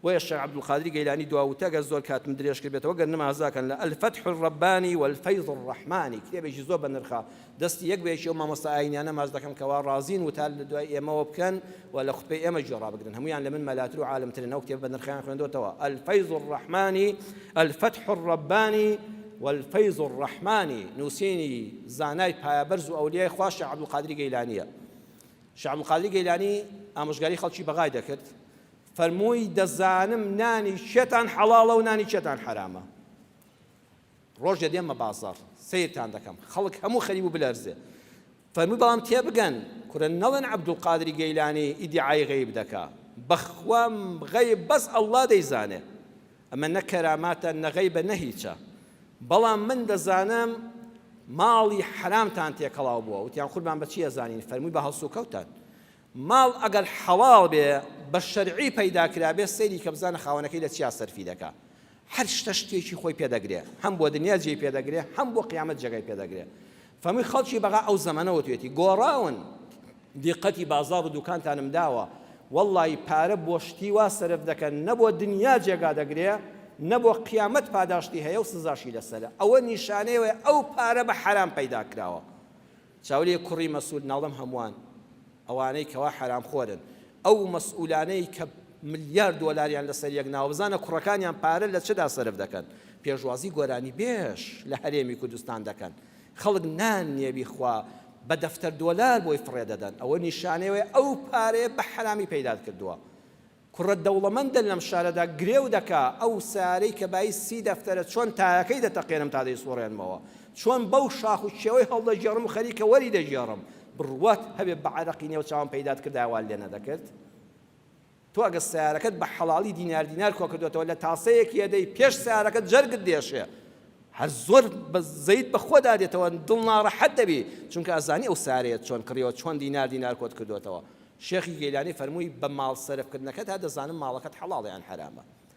بۆیە شێخ عەبدولقادری گەیلانی دوا وتە گەر زۆر کاتم درێژ کردبێتەوە گەر نمازاکەن لە الفتح الربانی والفیض الرحمانی کتێبێکی زۆر بەنرخە دەستی یەک بە یەکی ئەو مامۆستا ئاینیانە ماچ دەکەم کەوا ڕازین وتار لە دوای ئێمەوە بکەن و لە خوتبەی ئێمە گوێ ڕابگرن هەموویان لە من مەلاتر و عالمترن ئەو کتێبە بەنرخەیان خوێندۆتەوە الفیض الرحمانی الفتح الربانی والفیض الرحمانی نووسینی زانای پایەبەرز و ئەولیای خوا شێخ عەبدولقادری گەیلانیە شێخ عەبدولقادری گەیلانی ئامۆژگاری خەڵکی بەغای دەکرد فەرمووی دەزانم نانی کێتان حەڵاڵە و نانی کێتان حەرامە. ڕۆژێ دێمە بازاڕ سەیرتان دەکەم خەڵک هەموو خەریب و بلەرزێ. فەرمووی بەڵام تێبگەن کورە نەڵێن عەبدولقادری گەیلانی ئیدیعای غەیب دەکا. بەخوا غەیب بەس ئەڵڵا دەیزانێ. ئەمە نە کەراماتە نە غەیبە نە هیچە. بەڵام من دەزانم ماڵی حەرامتان تێکەڵاو بووە. وتیان قوربان بە چی ئەزانین؟ فەرمووی بە هەڵسوکەوتان. ماڵ ئەگەر حەڵاڵ بێ بە شەرعی پەیدا کرابێ سەیری کە بزانە خاوەنەکەی لە چیا سەرفی دەکا هەر شتە شتێکی خۆی پێ دەگرێ هەم بۆ دنیا جێی پێ دەگرێ هەم بۆ قیامەت جێگای پێ دەگرێ فەرمووی خەڵکی بەغا ئەو زەمەنە وتوێتی گۆڕاون دیقەتی بازاڕ و دوکانتانم داوە وەڵڵی پارە بۆ شتی وا سەرف دەکەن نە بۆ دنیا جێگا دەگرێ نە بۆ قیامەت پاداشتی هەیە و سزاشی لەسەرە ئەوە نیشانەیەوە ئەو پارە بە حەرام پەیدا کراوە چاولێ کوڕی مەسول ناڵێم هەمووان ئەوانەی کەوا حەرام خۆرن ئەو مەسئولانەی کە ملیار دۆلاریان لەسەر یەک ناوە بزانە کوڕەکانیان پارە لە چدا سەرف دەکەن پێشوازی گۆرانی بێژ لە هەرێمی کوردستان دەکەن خەڵک نان نیە بیخوا بە دەفتەر دۆلار بۆی فڕێ دەدەن ئەوە نیشانەیەوەی ئەو پارەیە بە حەرامی پەیدات کردووە کوڕە دەوڵەمەندە لەم شارەدا گرێو دەکا، ئەو سەیارەی کە بایی سی دەفتەرە چۆن تایەکەی دەتەقێنم تا دەیسوڕێنمەوە، چۆن بەو شاخ و کێوەی هەڵدەگێڕم و خەریکە وەری دەگێڕم، بڕوات هەبێ بە عەرەقی نێو چاوم پەیدات کردایە وات لێ نەدەکرد؟ تۆ ئەگەر سەیارەکەت بە حەڵاڵی دینار دینار کۆکردۆتەوە لە تاسەیەکی ئەدەی پێش سەیارەکەت جەرگت دێشێ، هەر زۆر بەزەیت بە خۆدا دێتەوە دڵ ناڕەحەت دەبی، چونکە ئەزانی ئەو سەیارەیەت چۆن کڕیوە، چۆن دینار دینار کۆت کردۆتەوە. شێخی گەیلانی فەرمووی بە ماڵ سەرف کردنەکەتا دەزانم ماڵەکەت حەڵاڵە یان حەرامە.